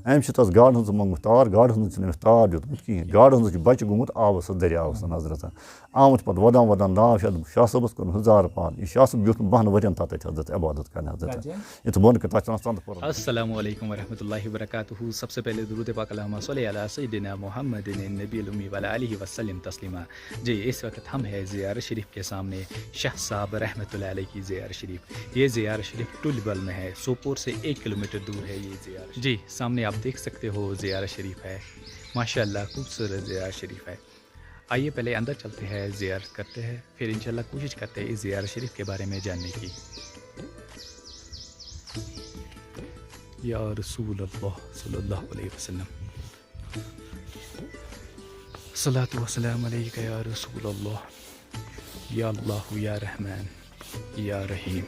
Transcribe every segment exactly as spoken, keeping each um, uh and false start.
أمۍ چھِ تَس گاڈٕ ہٕنٛز منٛگمٕژ تار، گاڈٕ ہٕنٛز چھِنہٕ أمِس تار دیُتمُت کِہیٖنۍ۔ گاڈٕ ہٕنٛز چھِ بَچہِ گوٚمُت آبَس سۭتۍ، دٔریاوَس سۭتۍ حضرت۔ آمُت چھِ پَتہٕ وَدان وَدان ناو چھِ اَتھ شاہ صٲبَس کوٚرمُت، زارٕ پار۔ یہِ شاہ صٲب بیوٗٹھ نہٕ بَہَن ؤرِین تَتھ تَتہِ حضرت عبادت کَرنہِ حضرت۔ کَتہِ جایہِ؟ یہِ تہِ بۄنہٕ کَنہِ تَتھ چھِ وَنان ژَندٕ پورہ۔ السلام علیکم ورحمۃ اللہ وبرکاتہ۔ سب سے پہلے درود پاک اللہم صلی علی سیدنا محمد النبی الامی وعلی آلہ وسلم تسلیما۔ جی، اس وقت ہم ہیں زیارت شریف کے سامنے، شاہ صاحب رحمۃ اللہ علیہ کی زیارت شریف۔ یہ زیارت شریف ٹولیبل میں ہے، سوپور سے ایک کلومیٹر دور ہے یہ زیارت۔ جی، سامنے آپ دیکھ سکتے ہو زیارت شریف ہے، ماشاءاللہ خوبصورت زیارت شریف ہے۔ آئیے پہلے اندر چلتے ہیں، زیارت کرتے ہیں، پھر انشاءاللہ کوشش کرتے ہیں اس زیارت شریف کے بارے میں جاننے کی۔ یا رسول اللہ صلی اللہ علیہ وسلم، الصلاة والسلام علیک یا رسول اللہ، یا اللہ یا رحمان یا رحیم۔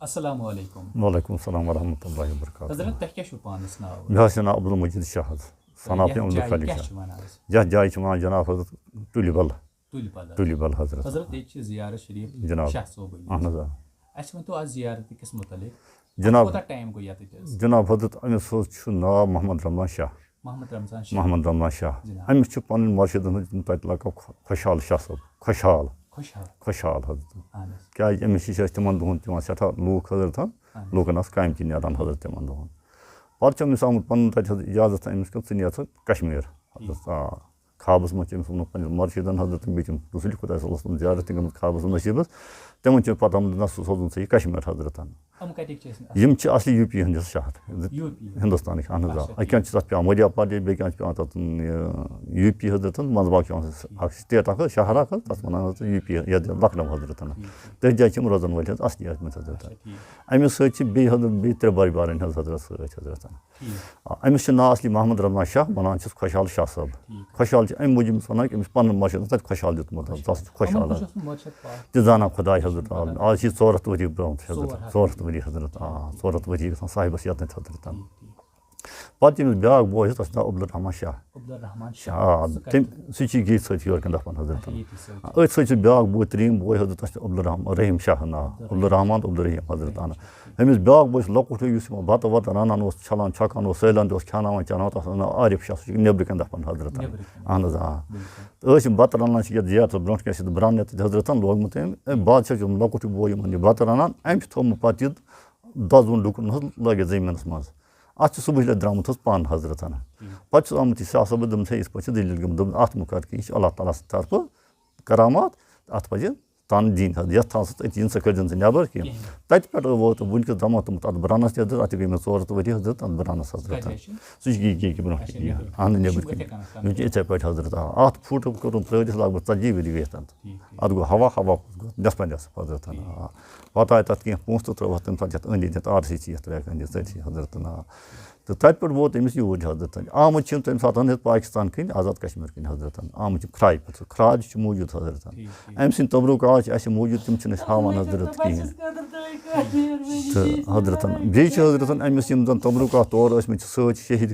السلام علیکم۔ وعلیکم السلام ورحمۃ اللہ وبرکاتہ۔ حضرت، تۄہہِ کیٛاہ چھُو پانَس ناو؟ مےٚ حظ چھُ ناو عبدالمجید شاہ حظ، صنعت یَتھ عبدالخالق جایہِ کیٛاہ شاہ۔ چھِ وَنان أسۍ؟ یَتھ جایہِ چھِ وَنان جناب حضرت ٹُلِبل۔ ٹُلِبل۔ ٹُلِبل حضرت۔ حضرت، ییٚتہِ چھِ زیارت شریف جناب۔ شاہ صٲبٕنۍ۔ اہن حظ، آ۔ اَسہِ ؤنۍ تو اَتھ زیارتہِ کِس مُتعلِق۔ جناب۔ کوٗتاہ ٹایم گوٚو یَتھ أتہِ حظ؟ جناب حضرت، أمِس حظ چھُ ناو محمد رمضان شاہ۔ محمد رمضان شاہ۔ محمد رمضان شاہ۔ جناب۔ أمِس چھُ پنٕنۍ مرشد حضرت تَتہِ لقب خۄ-، خۄشحال شاہ صٲب۔ خۄشحال۔ خۄشحال۔ خۄشحال حضرت۔ اہن حظ۔ کیٛازِ أمِس نِش ٲسۍ تِمن دۄہن تِوان سٮ۪ٹھاہ لوٗکھ حضرت۔ اہن حظ۔ لوٗکن آسہٕ کامہِ تہِ نیران حضرت تِمن دۄہن۔ پتہٕ چھُ أمِس آمُت پنُن تَتہِ حضرت اجازت أمِس کیُتھ ژٕ نیر حظ کشمیر حضرت۔ ٹھیٖک۔ آ۔ خوابس منٛز چھُ أمِس ووٚنمُت پننِس مرشدن حضرت، بیٚیہِ چھُم رسول خۄدا صلی اللہ علیہ وسلم زیارت تہِ گٔمٕژ خوابس منٛز نصیٖبس۔ تِمن چھُ پتہ آمُت، نہ، سُہ سوزُن ژٕ یہِ کشمیر حضرتن۔ یِم کتِکۍ چھِ أسۍ؟ یِم چھِ اصلی یوٗ پی ہٕنٛدۍ شہر، یوٗ پی۔ ہندوستانٕکۍ، اہن حظ، آ۔ اچھا، ٹھیٖک۔ اَکہِ چھِ تتھ پٮ۪وان مدھیہ پردیش، بیٚیہِ چھِ پٮ۪وان تتھ، یہِ، یوٗ پی حضرتن، منٛزٕ باگ چھُ یِوان اکھ سٹیٹ اکھ حظ، شہر اکھ حظ، تتھ ونان حضرت یوٗ پی، یتھ لکھنؤ حضرتن۔ ٹھیٖک، ٹھیٖک۔ تٔتھۍ جایہِ چھِ یِم روزن وٲلۍ حضرت اصلی ٲسۍ مٕتۍ حضرت۔ اچھا، ٹھیٖک۔ أمِس سۭتۍ چھِ بیٚیہِ حضرت، بیٚیہِ ترٛےٚ بارِ بارٕنۍ حضرت سۭتۍ حضرتن۔ ٹھیٖک۔ آ، أمِس چھُ ناو اصلی محمد رمضان شاہ، ونان چھِس خۄشحال شاہ صٲب۔ ٹھیٖک۔ خۄشحال چھِ اَمہِ موٗجوٗب أمِس ونان کہِ أمِس چھُ پنُن مرشد تَتہِ خۄشحال دیُتمُت، اچھا۔ تَس چھُ خۄشحال۔ یِمن کُس اوس مرشد پاک؟ تہِ زانان خۄداے حضرت عالم۔ آز چھِ یہِ ژور ہَتھ ؤری برونٛٹھ حضرت، ژور ہَتھ۔ ژور ہَتھ ؤری گژھان صاحبس ییٚتہِ حضرت۔ ٹھیٖک، ٹھیٖک۔ پتہٕ چھِ أمِس بیٛاکھ بوے حضرت، تَس چھُ ناو عبدالرحمان شاہ۔ عبدالرحمان شاہ۔ آ، سُہ تٔمۍ، کَتہِ؟ سُہ چھُ ییٚتہِ سۭتۍ یورٕ کٮ۪ن دَپان حضرت۔ اچھا، ییٚتی سۭتۍ۔ آ، أتھۍ سۭتۍ چھُ بیٛاکھ بوے، ترٛیٚیِم بوے حضرت، تَس چھُ عبدالرحم-، رحیٖم شاہ ناو۔ عبدالرحیم۔ عبدالرحمان تہٕ عبدالرحیم حضرت اَنان۔ أمِس بیٛاکھ بوے چھُ لۄکُٹ ہیوٗ، یُس یِمن بَتہٕ وَتہٕ رَنان اوس، چھَلان چھۄکان اوس، سٲلَن تہِ اوس کھٮ۪ناوان چٮ۪ناوان، تَس اوس ناو عارف شاہ، سُہ چھُ نیٚبرٕ کَنہِ دَپان حضرت۔ نیٚبرٕ کَنہِ۔ اہن حظ، آ۔ بِلکُل۔ تہٕ ٲسۍ یِم بَتہٕ رَنان چھِ یَتھ زیارتَس برونٛٹھ کَنہِ، چھِ بَران یَتھ حضرتن لوگمُت أمۍ، أمۍ بادشاہ چھُ یِم لۄکُٹ ہیوٗ بوے یِمَن یہِ بَتہٕ رَنان، أمۍ چھُ تھوٚومُت پَتہٕ یہِ دَزوُن ڈُکُن حظ لٲگِتھ زٔمیٖنَس منٛز۔ اَتھ چھُ صُبحٕچ لَٹہِ درٛامُت حظ پَن حضرتن۔ ٹھیٖک۔ پَتہٕ چھُس آمُت یہِ شاہ صٲبَس، دوٚپمَس، ہے، یِتھ پٲٹھۍ چھِ دٔلیٖل گٔمٕژ۔ دوٚپُن، اَتھ مہٕ کَر کینٛہہ، یہِ چھِ اللہ تعالیٰ سٕنٛدِ طرفہٕ کرامات، اَتھ پَزِ تَن دِنۍ حظ، یَتھ تھاو ژٕ أتی، یِن سا، کٔڑزٮ۪ن ژٕ نٮ۪بر کینٛہہ۔ کِہیٖنۍ۔ تَتہِ پٮ۪ٹھ ووت وٕنکیٚس دَمَتھ تَمَتھ اَتھ برٛانٛہَس تہِ حضرت، اَتھ تہِ گٔے مےٚ ژور ہَتھ ؤری حضرت اَتھ برٛانٛہَس حضرت۔ کَتہِ حظ چھُ؟ سُہ چھُ یہِ یہِ کہِ برونٛہہ اچھا، کِنۍ، یہِ نیٚبرٕ۔ اَہَن، نیٚبرٕ اچھا، کِنۍ۔ یِتھَے کَنۍ یِم چھِ یِتھَے پٲٹھۍ حضرت، آ، اَتھ فُٹ کوٚرُن ترٛٲوِتھ لگ بگ ژَتجی ؤری گٔے اَتھ۔ ٹھیٖک، ٹھیٖک۔ اَتھ گوٚو ہوا، ہوا گوٚو نٮ۪صفا نٮ۪صٕف حضرت۔ ٹھیٖک۔ آ۔ پَتہٕ آیہِ تَتھ کینٛہہ پونٛسہٕ تہٕ ترٛٲو اَتھ تَمہِ ساتہٕ یَتھ أنٛدۍ أنٛدۍ یَتھ آر سی سی یَتھ ترٛٲیِکھ أنٛدۍ أنٛدۍ تٔتھی حضرت۔ آ۔ تہٕ تَتہِ پٮ۪ٹھ ووت أمِس یوٗرۍ حضرت۔ آمٕتۍ چھِ یِم تَمہِ ساتہٕ حظ پاکِستان کِنۍ، آزاد کشمیٖر کِنۍ حضرت۔ آمٕتۍ چھِ کھرٛاے پٮ۪ٹھ، سُہ کھرٛاے تہِ چھُ موٗجوٗد حضرت۔ ٹھیٖک، ٹھیٖک۔ أمۍ سٕنٛدۍ تبرُکات چھِ اَسہِ موٗجوٗد، تِم چھِنہٕ أسۍ ہاوان حضرت کِہیٖنۍ۔ تہٕ حضرت، بیٚیہِ چھِ حضرت أمِس یِم زَن تبرُکات تور ٲسۍمٕتۍ چھِ سۭتۍ شہیٖد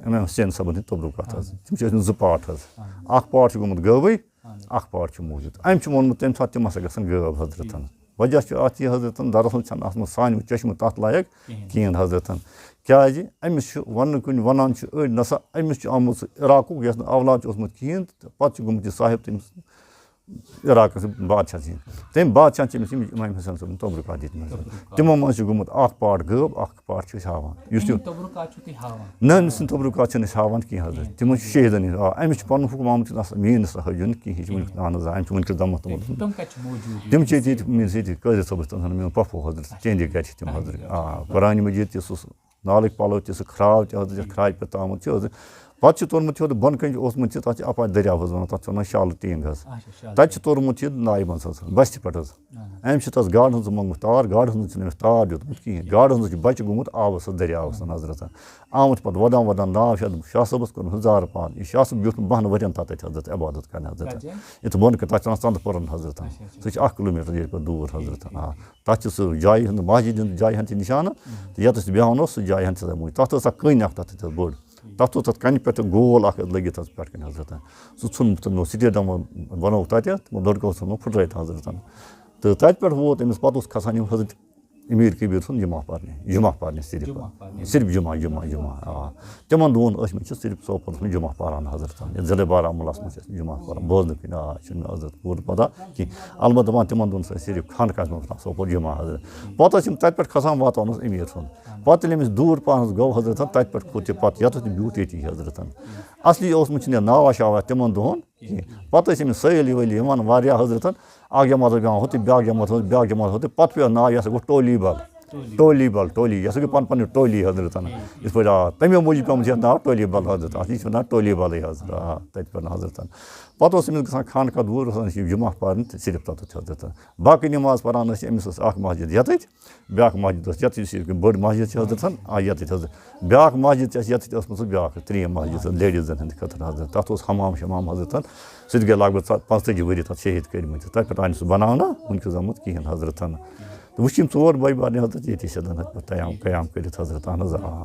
امام حسین صٲبن ہٕنٛدۍ تبرُکات حظ۔ اہن۔ تِم چھِ ٲسۍمٕتۍ زٕ پارٹ حظ۔ اہن۔ اَکھ پارٹ چھُ گوٚمُت غٲبٕے، اہن۔ اَکھ پارٹ چھُ موٗجوٗد۔ أمۍ چھُ ووٚنمُت تَمہِ ساتہٕ تِم ہسا گژھن غٲب حضرت۔ ٹھیٖک۔ وجہ چھُ اَتھ یہِ حضرت، دراصل چھَنہٕ اَتھ منٛز سانہِ چشمہٕ تَتھ لایق کِہیٖنۍ۔ کِہیٖنۍ حضرت۔ کیٛازِ أمِس چھُ وَننہٕ کُنہِ وَنان چھِ أڑۍ، نہ سا أمِس چھُ آمُت سُہ عراقُک، یَس نہٕ اولاد چھُ اوسمُت کِہیٖنۍ، تہٕ پَتہٕ چھُ گوٚمُت یہِ صاحب تٔمِس عراقَس بادشاہ سٕنٛدۍ۔ تٔمۍ بادشاہ چھِ أمِس یِم امام حسین صٲبُن تبرُکات دِتمٕتۍ۔ تبرُکات۔ تِمو منٛز چھُ گوٚمُت اَکھ پارٹ غٲب، اَکھ پارٹ چھِ أسۍ ہاوان۔ یُس یِم یہِ تبرُکات چھُو تُہۍ ہاوان؟ نہ، أمۍ سٕنٛدۍ تبرُکات چھِنہٕ أسۍ ہاوان کینٛہہ حضرت۔ کِہیٖنۍ۔ تِمَن چھِ شہیٖدَن ہِنٛدۍ، آ، أمِس چھُ پَنُن حُکُم آمُت، یہِ نہ سا میٛٲنۍ نہ سا ہٲوِو نہٕ کِہیٖنۍ، یہِ چھِ وٕنیُک، اہن حظ، آ، أمۍ چھِ وٕنکیٚس دَمَتھ تُلمُت۔ تِم کَتہِ چھِ موٗجوٗد؟ تِم چھِ ییٚتہِ، ییٚتہِ میٛٲنِس ییٚتہِ قٲضی صٲبَس تَل، میون پۄپھو حضرت، تِہِنٛدِ گَرِ چھِ تِم حضرت۔ آ، قرآنِ مجیٖد تہِ سُہ نالٕکۍ پَلو تہِ، سُہ کھرٛاو تہِ حضرت، یَتھ کھرٛاے پٮ۪ٹھ ترٛامُت چھِ حضرت۔ پَتہٕ چھِ توٚرمُت یہِ حضرت بۄنہٕ کَنہِ اوسمُت چھِ، تَتھ چھِ اَپارِ دٔریاو حض وَنان، تَتھ چھِ وَنان شالہٕ ٹینٛگ حظ۔ اچھا، شالہٕ تَتہِ چھِ توٚرمُت یہِ نایہِ منٛز حظ، بَستہِ پٮ۪ٹھ حظ۔ اہن۔ أمۍ چھِ تَتھ گاڈٕ ہٕنٛز منٛگمٕژ تار، گاڈٕ ہٕنٛز چھِنہٕ أمِس تار دیُتمُت کِہیٖنۍ۔ گاڈٕ ہٕنٛز چھِ بَچہِ گوٚمُت آبَس حظ، دٔریاوَس منٛز حضرت۔ آمُت چھِ پَتہٕ وَدان وَدان ناو چھِ اَتھ شاہ صٲبَس کوٚرمُت ہُزار پَہَن۔ یہِ شاہ صٲب بیوٗٹھ بَہَن ؤرِین تَتھ تَتہِ حضرت عبادت کَرنہِ حضرت۔ کَتھ جایہِ؟ یَتھ بۄنہٕ کَنہِ، تَتھ چھِ وَنان ژَندٕ پٔرَن حضرت۔ اچھا، اچھا۔ سُہ چھِ اَکھ کِلوٗ میٖٹر ییٚتہِ پٮ۪ٹھ دوٗر حضرت۔ آ۔ تَتھ چھِ سُہ جایہِ ہٕنٛز، مسجد ہٕنٛز جایہِ ہَن تہِ نِشانہٕ۔ تہٕ یَتَس تہِ بیٚہوان اوس، سُہ جایہِ ہَن چھِ سۄ موٗجوٗد۔ تَتھ ٲس اَکھ کٔنۍ اَکھ تَتھ تَتہِ حظ بٔڑ۔ تَتھ اوس تَتھ کَنہِ پٮ۪ٹھ تہِ گول اَکھ لٔگِتھ حظ پٮ۪ٹھ کَنہِ حضرت۔ سُہ ژھُن تِمو سٹیڈیم بَنووُکھ تَتہِ، تِمو لٔڑکو ژھُنمُت پھٕٹرٲیِتھ حضرت۔ تہٕ تَتہِ پٮ۪ٹھ ووت أمِس، پَتہٕ اوس کھسان یِم حضرت أمیٖر کبیٖر سُنٛد جُمعہ پَرنہِ، جُمعہ پَرنہِ صرف۔ جُمعہ پَرنہِ۔ صرف جُمعہ، جُمعہ، جُمعہ۔ آ۔ تِمَن دۄہَن ٲسۍ مٕتۍ چھِ صرف سوپورَس منٛز جُمعہ پَران حضرت۔ یَتھ ضلع بارہمولاہَس منٛز چھِ اَسہِ جُمعہ پَران، بوزنہٕ کِنۍ، آ، چھُنہٕ مےٚ حضرت پوٗرٕ پَتہ کینٛہہ۔ البتہ دَپان تِمَن دۄہَن ٲسۍ صرف خانقاہَس منٛز آسان سوپور جُمعہ حضرت۔ پَتہٕ ٲسۍ یِم تَتہِ پٮ۪ٹھ کھسان، واتان اوس أمیٖر سُنٛد۔ پَتہٕ ییٚلہِ أمِس دوٗر پَہنَس گوٚو حضرت، تَتہِ پٮ۪ٹھ کھوٚت یہِ پَتہٕ یَتَتھ تہٕ بیوٗٹھ ییٚتی حضرت۔ اَصلی اوس مےٚ چھُنہٕ یہِ ناوا شاوا تِمَن دۄہَن کینٛہہ۔ پَتہٕ ٲسۍ أمِس سٲیِل وٲلۍ یِوان واریاہ حضرت۔ اَکھ جماعت ٲس بیٚہوان ہُتہِ، بیٛاکھ جماعت ہُتہِ، بیٛاکھ جماعت ہُتہِ۔ پَتہٕ پیوٚو ناو، یہِ ہسا گوٚو ٹولی بل۔ ٹولی۔ ٹولی بل، ٹولی، یہِ ہسا گٔے پَنٕنۍ پَنٕنۍ ٹولی حضرت۔ یِتھ پٲٹھۍ آ، تَمے موٗجوٗب پیوٚمُت یَتھ ناو ٹولی بل حضرت۔ اَصلی چھِ وَنان ٹولی بلٕے حضرت۔ آ، تَتہِ پٮ۪ٹھ حضرت۔ پَتہٕ اوس أمِس گژھان خانقاہ دوٗر، اوس آسان یہِ جمعہ پَرنہِ تہٕ صرف تَتَتھ حضرت۔ باقٕے نٮ۪ماز پَران ٲسۍ، أمِس ٲس اَکھ مسجد یَتٕتھ، بیٛاکھ مسجد ٲس یَتھ، یُس یہِ بٔڑ مسجد چھِ حضرت، آ، یَتٕتھ حضرت۔ بیٛاکھ مسجد چھِ اَسہِ یَتٕتھ ٲسمٕژ بیٛاکھ، ترٛیٚیِم مسجد حضرت، لیڈیٖزَن ہٕنٛدِ خٲطرٕ حضرت۔ تَتھ اوس حمام شمام حضرت۔ سُہ تہِ گٔے لگ بگ ژَ-، پانٛژتٲجی ؤری تَتھ شہیٖد کٔرمٕتۍ۔ تَتہِ پٮ۪ٹھ آے نہٕ سُہ بَناونہٕ وٕنکیٚس آمُت کِہیٖنۍ حضرت۔ تہٕ وٕچھ یِم ژور بٲے بارنہِ حضرت ییٚتی چھِ دَنٛد پٮ۪ٹھ قیام، قیام کٔرِتھ حضرت، اہن حظ، آ۔ آ،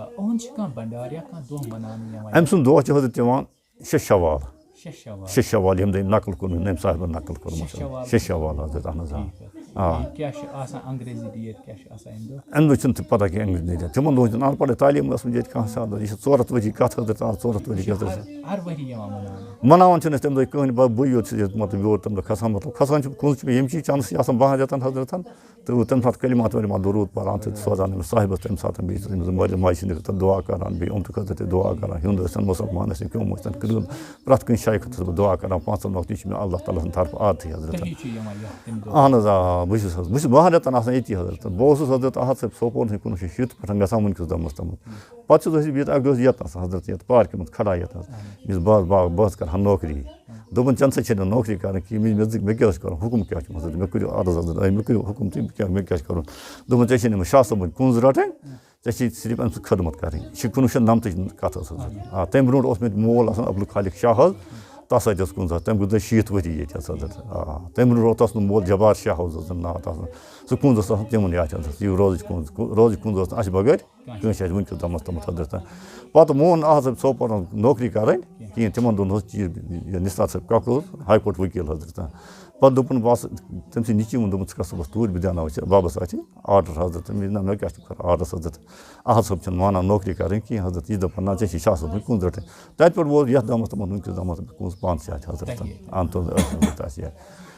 أہُنٛد چھِ کانٛہہ بنڈار یا کانٛہہ دۄہ مناونہٕ یِوان؟ أمۍ سُنٛد دۄہ چھِ حضرت یِوان شےٚ شوال۔ شےٚ شوال۔ شےٚ شوال، ییٚمہِ دۄہ أمۍ نقل کوٚرمُت، أمۍ صاحبَن نقل کوٚرمُت۔ شےٚ شوال۔ شےٚ شوال حضرت، اہن حظ، آ۔ ٹھیٖک حظ۔ آ۔ یہِ کیٛاہ چھُ آسان، انگریزی ڈیٹ کیٛاہ چھُ آسان اَمہِ دۄہ؟ اَمہِ دۄہ چھُنہٕ تہِ پتہ کینٛہہ، انگریزی ڈیٹ۔ تِمن دۄہن چھُنہٕ اَن پڑھ تعلیٖم ٲسمٕژ ییٚتہِ کانٛہہ زیادٕ۔ یہِ چھِ ژور ہَتھ ؤری کَتھ حضرت، آ، ژور ہَتھ ؤری یہِ چھُ کَتھ حضرت۔ ہر، ہر ؤری یِوان مناونہٕ؟ مناوان چھِنہٕ أسۍ تَمہِ دۄہ کٕہٕنۍ، بہٕ، بٕے یوت چھُس ییٚتہِ، مطلب، یور تَمہِ دۄہ کھسان، مطلب، کھسان چھُ، کُنُے چھُ مےٚ ییٚمہِ چیٖز چانس چھِ آسان باہَن رٮ۪تَن حضرتن۔ تہٕ تِم ساتہٕ کلمات وٲلۍ یِوان، درود پَران تہٕ سوزان أمِس صاحبَس، تَمہِ ساتہٕ بیٚیہِ چھِ أمِس مٲلِس ماجہِ سٕنٛدِ خٲطرٕ دُعا کَران، بیٚیہِ اُمتہٕ خٲطرٕ تہِ دُعا کَران، ہیوٚنٛد ٲسِن، مُسلمان ٲسِن، کیوٚم ٲسِن، کرٛہُن، پرٛٮ۪تھ کُنہِ جایہِ خٲطرٕ چھُس بہٕ دُعا کَران، پانٛژَن وقتَن چھِ مےٚ اللہ تعالیٰ سٕنٛدِ طرفہٕ عادتھٕے حضرت۔ تُہی چھُ یِوان یَتھ تَمہِ دۄہ؟ اَہَن حظ، آ، بہٕ چھُس حظ، بہٕ چھُس باہَن رٮ۪تَن آسان ییٚتی حضرت۔ بہٕ اوسُس حضرت احد صٲب سوپور نِش کُنوُہ شیٚتھ شیٖتھ پٮ۪ٹھ گژھان وٕنکیٚس دۄہَس تامَتھ۔ پَتہٕ چھُس أسۍ بِہِتھ اَکہِ دۄہ یَتَس حضرت، یَتھ پارکہِ منٛز کھڑا یَتَس۔ مےٚ دوٚپمَس، بہٕ حظ، بہٕ حظ، بہٕ حظ کَرٕ ہا نوکری۔ دوٚپُن، "ژےٚ نہ سا چھے نہٕ نوکری کَرٕنۍ کِہیٖنۍ۔" مےٚ، مےٚ، مےٚ کیٛاہ اوس کَرُن؟ حُکُم کیٛاہ چھُ؟ مےٚ کٔرِو عرض حضرت، مےٚ کٔرِو حُکُم تُہۍ، بہٕ کیٛاہ، مےٚ کیٛاہ چھُ کَرُن؟ دوٚپُن، "ژےٚ چھے نہٕ أمِس شاہ صٲبٕنۍ کُنٛز رَٹٕنۍ، ژےٚ چھے صرف أمۍ سٕنٛز خدمت کَرٕنۍ۔" یہِ چھِ کُنوُہ شیٚتھ نَمتٕچ کَتھ ٲس حضرت۔ آ، تَمہِ برونٛٹھ اوس مےٚ تہِ مول آسان عبدالخالق شاہ حظ، تَس اَتہِ ٲس کُنٛز حظ، تَمہِ گوٚو تَس شیٖتھ ؤری ییٚتہِ حظ حضرت۔ آ، تَمہِ برونٛٹھ اوس نہٕ مول جبار شاہ حظ اوس ناو تَس۔ سُہ کُنٛز اوس آسان تِمَن یہِ اَتہِ حضرت، یہِ روزٕچ کُنٛز، روزٕچ کُنٛز ٲس نہٕ اَسہِ بغٲر کٲنٛسہِ آسہِ وٕنکیٚس دۄہَس تامَتھ حضرت۔ پَتہٕ مون نہٕ احد صٲب سوپورَن نوکری کَرٕنۍ کِہیٖنۍ۔ تِمَن دۄہَن اوس چیٖف، یہِ نثار صٲب کَکُر اوس ہاے کورٹ ؤکیٖل حضرت۔ پَتہٕ دوٚپُن، بہٕ ہسا، تٔمۍ سٕنٛدۍ نیٚچی ووٚن، دوٚپُن، "ژٕ کَس صُبحَس توٗرۍ، بہٕ دیٛاناوَے ژےٚ بابَس اَتھِ آرڈر حضرت۔" مےٚ، نہ، مےٚ کیٛاہ چھُ کَرُن آرڈرَس حضرت؟ احد صٲب چھُنہٕ مانان نوکری کَرٕنۍ کِہیٖنۍ حضرت، یہِ چھِ دَپان، "نہ، ژےٚ چھِ شاہ صٲبٕنۍ کُن رَٹٕنۍ۔" تَتہِ پٮ۪ٹھ ووت یَتھ دامَس تامَتھ وٕنکیٚس دامَس تامَتھ پونٛسہٕ پانٛژھ شےٚ ہَتھ حضرت۔ اَن تہٕ ٲسۍ نہٕ تَس یہِ۔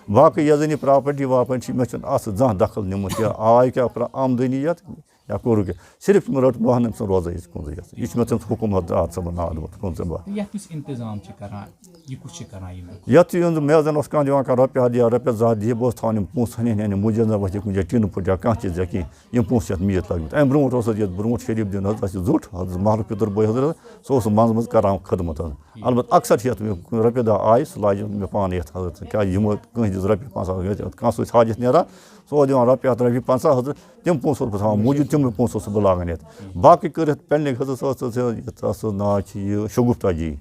باقٕے یۄس زَن یہِ پراپرٹی واپرٹی چھِ، مےٚ چھُنہٕ اَتھ سۭتۍ زانٛہہ دخل نیوٗمُت یا آے کیٛاہ پرٛا-، آمدٔنی یَتھ۔ یا کوٚرُکھ یہِ۔ صرف تِم رٔٹ برونٛہہ أمۍ سُنٛد روزَے یِژ کُنٛزٕے یَژ۔ یہِ چھُ مےٚ تٔمِس حُکُم حضرت آ ژٕ بَناو حضرت کُنٛزٕ بَناو۔ تہٕ یَتھ یُس اِنتِظام چھِ کَران، یہِ کُس چھِ کَران یہِ مےٚ؟ یَتھ تہِ یُن مےٚ زَن اوس کانٛہہ دِوان کانٛہہ رۄپیہِ ہَتھ یا رۄپیَس زٕ ہَتھ دِیہِ، بہٕ اوسُس تھاوان یِم پونٛسہٕ ہَنہِ ہَنہِ موٗجوٗد زَن وۄتھِ کُنہِ جایہِ ٹیٖنہٕ پھٔٹۍ یا کانٛہہ چیٖز یا کینٛہہ۔ یِم پونٛسہٕ چھِ اَتھ میٖتھ لٲگمٕتۍ۔ اَمہِ برونٛٹھ اوس اَتھ یَتھ برونٛٹھ شریٖف دیٖن حضرت اَسہِ زیُٹھ حضرت محلہٕ پیوٚدُر بوے حضرت، سُہ اوس منٛزٕ منٛزٕ کَران خدمت حضرت۔ البتہ اکثر چھِ یَتھ مےٚ رۄپیہِ دَہ آیہِ، سُہ لاجہِ مےٚ پانہٕ یَتھ حضرت۔ کیٛازِ یِم کٲنٛسہِ دِژ رۄپیہِ پنٛژاہ، کانٛہہ سُہ اوس حاجَت نیران، سُہ اوس دِوان رۄپیہِ ہَتھ، رۄپیہِ پنٛژاہ حضرت، تِم پونٛسہٕ اوسُس بہٕ تھاوان موٗجوٗد، تِم پونٛسہٕ اوسُس بہٕ لاگان یَتھ۔ باقٕے کٔر یَتھ پینڈنگ حضرت، سۄ ٲس، ٲس، یَتھ ٲس ناو چھِ یہِ شگفتہ جی،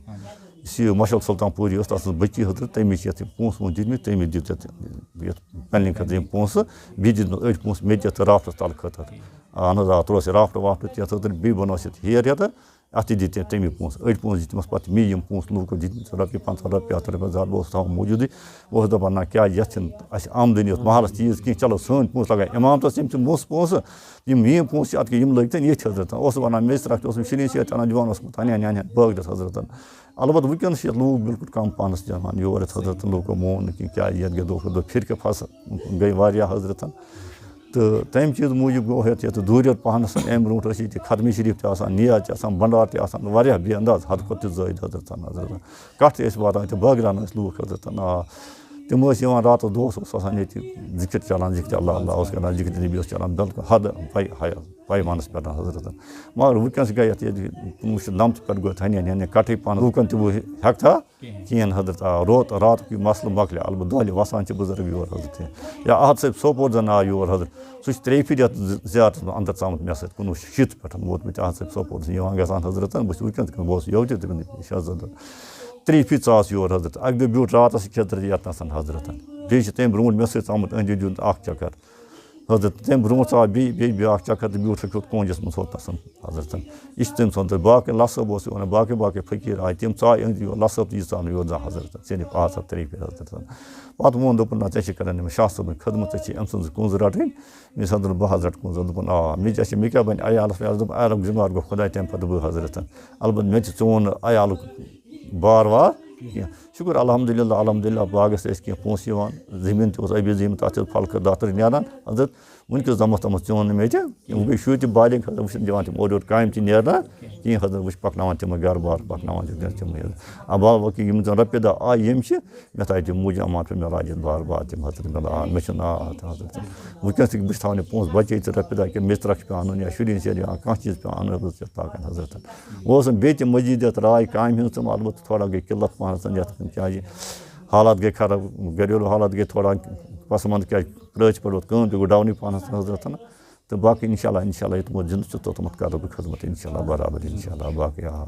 یُس یہِ مشرق سلطان پوٗری ٲس، تَتھ ٲس بٔچی حضرت، تٔمِس چھِ یَتھ یِم پونٛسہٕ وونٛسہٕ دِتمٕتۍ، تٔمِس دِتۍ یَتھ، یَتھ پینڈنگ خٲطرٕ یِم پونٛسہٕ، بیٚیہِ دِتمَس أڑۍ پونٛسہٕ مےٚ تہِ یَتھ رافٹَس تَل خٲطرٕ۔ اَہَن حظ، آ، ترٛوو اَسہِ رافٹ وافٹ تہِ یَتھ خٲطرٕ، بیٚیہِ بَنوو اَسہِ یَتھ ہیر یَتھ، اَتھ تہِ دِتۍ تٔمۍ تَمی پونٛسہٕ، أڑۍ پونٛسہٕ دِتۍ تِمَس پَتہٕ مے، یِم پونٛسہٕ لوٗکو دِتمٕتۍ رۄپیہِ پنٛژاہ، رۄپیہِ ہَتھ، رۄپیہِ زٕ ہَتھ، بہٕ اوسُس تھاوان موٗجوٗدٕے، بہٕ اوسُس دَپان نہ کیٛازِ یَتھ چھِنہٕ اَسہِ آمدٔنی یوت محلَس چیٖز کینٛہہ، چلو سٲنۍ پونٛسہٕ لَگان اِمامَس، تٔمۍ سٕنٛدۍ پونٛسہٕ پونٛسہٕ، یِم میٛٲنۍ پونٛسہٕ چھِ اَتھ کیٛاہ یِم لٔگۍ تَن ییٚتھۍ حضرتَن، اوسُس وَنان مےٚ ژٕ رَکھ تہِ اوسُم شیٖرِنۍ شیٖرِتھ اَنان دِوان اوسمُت ہَنہِ ہَنہِ ہَنہِ ہَنہِ بٲگرَس حضرتَن۔ البتہ وٕنکیٚنَس چھِ یَتھ لوٗکھ بِلکُل کَم پَہنَس دِوان یور یَتھ حضرتَن، لوٗکو مون نہٕ کینٛہہ، کیٛازِ یَتھ گٔے دۄہ کھۄتہٕ دۄہ فرقہٕ فصل گٔے واریاہ حضرتَن۔ تہٕ تَمہِ چیٖز موٗجوٗب گوٚو یَتھ یَتھ دوٗرِیَت پَہنَس۔ اَمہِ برونٛٹھ ٲسۍ ییٚتہِ ختمِ شریٖف تہِ آسان، نیاز تہِ آسان، بَنڈار تہِ آسان، واریاہ بے انداز حد کھۄتہٕ تہِ زٲیِد حضرتَن، حضرتَن۔ کَتھ تہِ ٲسۍ واتان تہٕ بٲگراوان ٲسۍ لوٗکھ حضرتَن۔ آ، تِم ٲسۍ یِوان راتَس دۄہَس اوس آسان ییٚتہِ ذِکِر چَلان، ذِکرِ اللہ اللہ اوس کَران، ذِکرِ نبی اوس چَلان، بِلکُل حد پَے حیال پَے وَنَس پٮ۪ٹھ حضرتَن۔ مگر وٕنکیٚنَس گٔے یَتھ ییٚتہِ کُنوُہ شیٚتھ نَمتہٕ پٮ۪ٹھ گوٚو یَتھ ہَنہِ ہَنہِ ہَنہِ کَٹھٕے پَہَن، لوٗکَن تہِ وۄنۍ ہٮ۪کہٕ تھا کِہیٖنۍ حضرت۔ آ، روت راتُک یہِ مسلہٕ مۄکلہِ، البتہ دۄہلہِ وَسان چھِ بُزرگ یور حضرت۔ یا احد صٲب سوپور زَن آو یور حضرت، سُہ چھُ ترٛیٚیہِ پھِرِ یَتھ زِ-، زیارتَس منٛز اَندَر ژامُت مےٚ سۭتۍ، کُنوُہ شیٚتھ پٮ۪ٹھ ووتمُت احد صٲب سوپور زَن یِوان گژھان حضرتَن۔ بہٕ چھُس وٕنکیٚن تہِ، بہٕ اوسُس یوٚت تہِ تہٕ مےٚ چھِ حضرت ترٛیٚیہِ پھِرِ ژاس یور حضرت۔ اَکہِ دۄہ بیوٗٹھ راتَس کھٮ۪تھ یَتنَسَن حضرتَن۔ بیٚیہِ چھِ تَمہِ برونٛٹھ مےٚ سۭتۍ ژامُت أنٛدۍ أنٛدۍ دیُن اَکھ چَکَر۔ حضرت تَمہِ برونٛہہ ژاو بیٚیہِ، بیٚیہِ بیٛاکھ چکر تہٕ بیوٗٹھ سُہ کھیوٚت کونجَس منٛز ہوٚت نَسَن حضرتَن۔ یہِ چھِ تٔمۍ سُنٛد تہٕ باقٕے لَسہٕ بہٕ اوس یِوان، باقٕے باقٕے فقیٖر آیہِ، تِم ژاے أنٛدۍ یور لَسہٕ بہٕ تہٕ یہِ ژاو نہٕ یور زانٛہہ حضرتَن، صرف آز ژاو ترٛیٚیہِ پھِرِ حضرتَن۔ پَتہٕ ووٚن، دوٚپُن، نہ، ژےٚ چھِ کَرٕنۍ أمِس شاہ صٲبٕنۍ خدمت، ژےٚ چھِ أمۍ سٕنٛز کُن ضروٗرت رَٹٕنۍ۔ مےٚ سا دوٚپ، بہٕ حضرت کُن زَن، دوٚپُن، آ، مےٚ تہِ چھِ، مےٚ کیٛاہ بَنہِ عیالَس ویالَس، دوٚپُن، عیالُک ذِمہٕ دار گوٚو خۄداے، تَمہِ پَتہٕ بہٕ حضرتَن۔ البتہ مےٚ تہِ ژٕ ووٚن نہٕ عیالُک بار وار کینٛہہ۔ شُکُر الحمدللہ، الحمدللہ، باغس ٲسۍ کینٛہہ پونٛسہٕ یِوان، زٔمیٖن تہِ اوس ابی زٔمیٖن، تَتھ تہِ اوس پھل کٔر دَتٕر نیران۔ حضرت، وٕنکیٚس دَمَس تَمَس ژیوٚن نہٕ مےٚ تہِ، وٕنکیٚس شُرۍ تہِ بالغ، حضرت، وٕچھِنہٕ دِوان تِم اورٕ یورٕ کامہِ تہِ نیران کِہیٖنۍ، حضرت، وٕچھ پَکناوان تِم گَرٕ بار، پَکناوان چھِ وٕنکیٚنَس تِم۔ آ، بال وَکہِ یِم زَن رۄپیہِ دَہ آیہِ، یِم چھِ مےٚ تھایہِ تِم موٗجوٗد اَمانت پٮ۪ٹھ مےٚ راجہِ بار بار تِم، حضرت، مےٚ آ، مےٚ چھُنہٕ آ، حضرت۔ وٕنکیٚنَس تہِ بہٕ چھُس تھاوان یِم پونٛسہٕ بَچٲیِتھ، رۄپیہِ دَہ کینٛہہ مِژرَکھ چھِ پٮ۪وان اَنُن یا شُرٮ۪ن شٮ۪ن یا کانٛہہ چیٖز پٮ۪وان اَنُن، حضرت، چھِ تاکَن، حضرت۔ وۄنۍ اوسُم بیٚیہِ تہِ مزیٖد یَتھ راے کامہِ ہٕنٛز تہٕ البتہ تھوڑا گٔے قِلت پَہنَس یَتھ کُن، کیٛازِ حالات گٔے خراب، گَریلوٗ حالات گٔے تھوڑا پَسمَنٛد، کیٛازِ رٲژ پٮ۪ٹھ ووت کٲم تہِ گوٚو ڈاونٕے پَہنَس حضرتَن۔ تہٕ باقٕے اِنشاء اللہ، اِنشاء اللہ، یوٚتام زِندٕ چھُس توٚتامَتھ کَرٕ بہٕ خدمت اِنشاء اللہ برابر، اِنشاء اللہ، باقٕے آ۔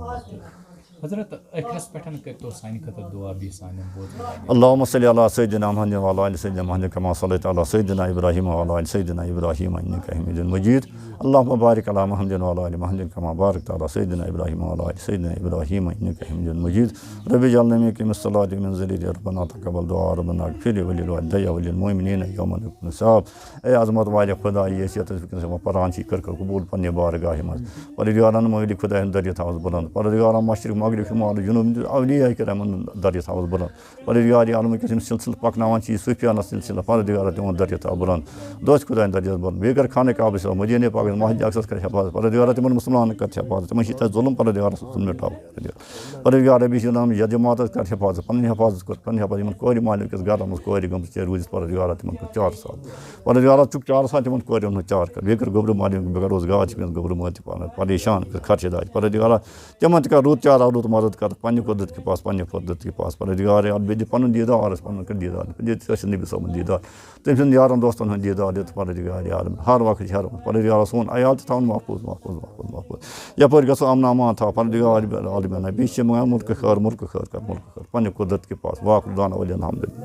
حضرت، ٲخرَس پٮ۪ٹھ کٔرۍتو سانہِ خٲطرٕ دُعا بیٚیہِ سانٮ۪ن بوزَن والٮ۪ن۔ اللہم صلی علی سیدنا محمد وعلی آل سیدنا محمد کما صلیت علی سیدنا ابراہیم وعلی آل سیدنا ابراہیم انک حمید مجید۔ اللہم بارک علی محمد وعلی آل محمد کما بارکت علی سیدنا ابراہیم وعلی آل سیدنا ابراہیم انک حمید مجید۔ رب اجعلنی مقیم الصلاۃ ومن ذریتی، ربنا تقبل دعاء، ربنا اغفر لی ولوالدی وللمؤمنین یوم یقوم الحساب۔ اے عظمت والے خدا، یہِ أسۍ یَتھ أسۍ وٕنکیٚنَس ہٮ۪وان پَران چھِ، یہِ کٔرۍ کر قبوٗل پننہِ بارگاہہِ منٛز۔ پروردگارا، مٲلِک خدایَن درجہٕ تھاوَس بُلنٛد۔ پروردگارا، مشرق مغرب شمال جنوب اولیاء کرامَن درجہٕ تھاوَس بُلنٛد۔ پروردگار عالم، وٕنکیٚس یِم سلسلہٕ پَکناوان چھِ، یہِ صوفیانہ سلسلہٕ، پروردگارا، تِمَن درجہٕ تھاو بُلنٛد۔ دوست خدایَن درجہٕ بُلنٛد۔ بیٚیہِ کر خانہ کعبہ سلام، مدینہ پاکَس، مسجد اقصیٰ کر حفاظت۔ پروردگارا، تِمَن مُسلمانَن کر حفاظت۔ تِمَن چھِ تَتہِ ظلم، پروردگارا، سُہ ظلم مِٹاو۔ پروردگار ربی چھِ وَنان، یَتھ جماعتَس کر حفاظت، پَنٕنۍ حفاظت کر، پَنٕنۍ حفاظت، یِمَن کورِ مالٮ۪ن وٕنکیٚس گَرَن منٛز کورِ گٔمٕژ، ژےٚ روٗزِتھ پروردگارا تِمَن کر چار سال۔ پروردگارا، ژٕ چھُکھ چار سال تِمَن کورٮ۪ن ہُنٛد چار کر، بیٚیہِ کر گوٚبرٕ مالٮ۪ن بے روزگار چھِ وٕنکیٚس گوٚبرٕ مٲلۍ تہِ پانہٕ پریشان کر، خرچہٕ دار۔ پروردگارا، تِمَن تہِ کر رُت چار رُت مدد کر، پننہِ قدرت کے پاس، پننہِ قدرت کے پاس۔ پروردگار عالم، بیٚیہِ دِ پَنُن دیٖدار اَسہِ، پَنُن کر دیٖدار، بیٚیہِ دِ اَسہِ نبی صٲبُن دیٖدار۔ تٔمۍ سٕنٛدۍ یارَن دوستَن ہُنٛد دیٖدار دِتھ پروردگار عالم۔ ہر وقت چھِ ہر وقت پروردگار سون عیال تہِ تھاوُن محفوٗظ، محفوٗز، محفوٗز، محفوٗظ۔ یَپٲرۍ گژھو اَمن امان تھاو پروردگار عالمینہ۔ بیٚیہِ چھِ منٛگان مُلکہٕ خٲر، مُلکہٕ خٲر کر، مُلکہٕ خٲر۔ پننہِ قدرت کے پاس۔ واخر دعوانا الحمدللہ۔